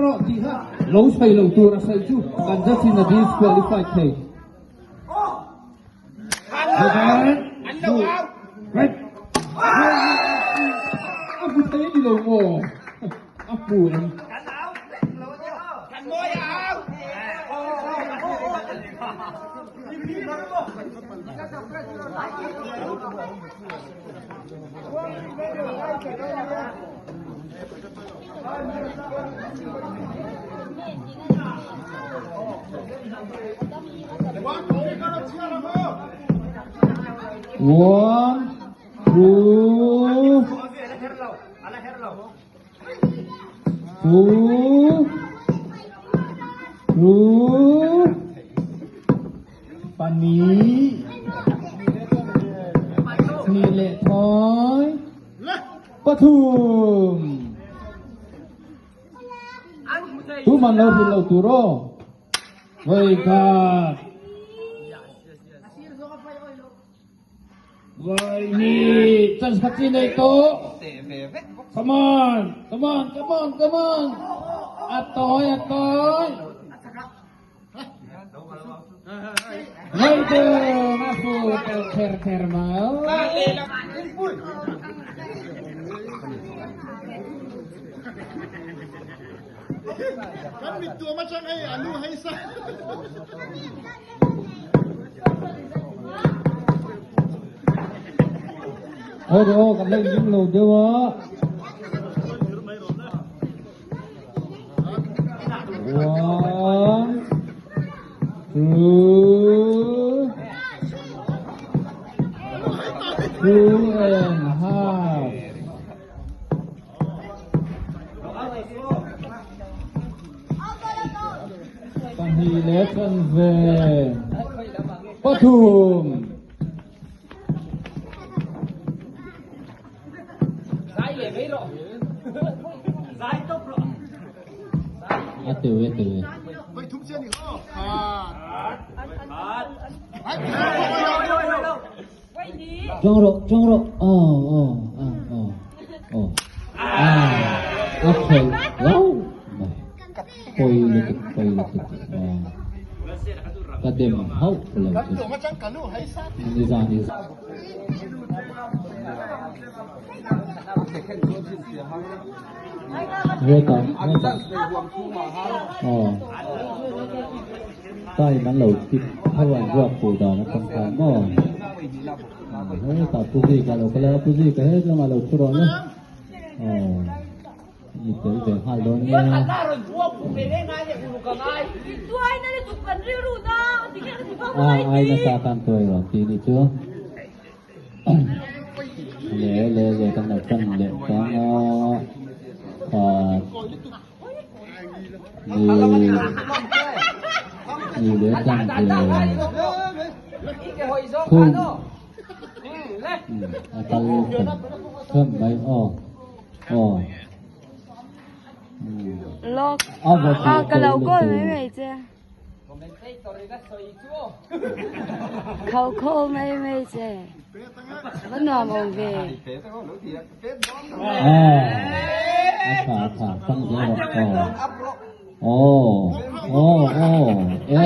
rawh tih kha lo sawi lo tur a sawi chu kan judge in a disqualified thei. A hmu thei a ni lo maw? A hmu em? One, two, two, two, pahnih, hnih leh thawi, pathum. Tuman lo hrilh lo tur aw. Vawi khat. Vawi hnih. Chance khat chi nei tawh. Come on, come on, come on, come on. A tawi, a tawi. Vawi thum a fu tel kher kher mai. Kan mittuam atang hei a lu hei sa. Aw aw kan la in lo deuh a. One, two, two and a half. Pahnih leh chanve pathum. A teu e teu e. Tawng rawh, tawng rawh. Aw, aw, aw, aw, aw. Ah, a khawi lau mai. Pawi lutuk, pawi lutuk. Aw. Ka dem hauh lo chu. Nizan ni. Reta, reta. Aw. Time an lo tip ho an ruak fuh dan atang khan maw hetah Pu Zika lo kal a Pu Zika he lamah lo thu rawh le aw i tel ve nghal dawn nia. A ai nasa khan tuai rawh tih ni chu le le le kan lo tan leh tang a khat. Ni ni le tlang ve thum a kal thum mai aw aw Lok a ka lo call mai mai che Khau kho mai mai che va nuam awm ve. A tha a tha tang zel rawh aw aw aw aw e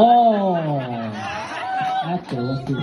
aw a tu a si.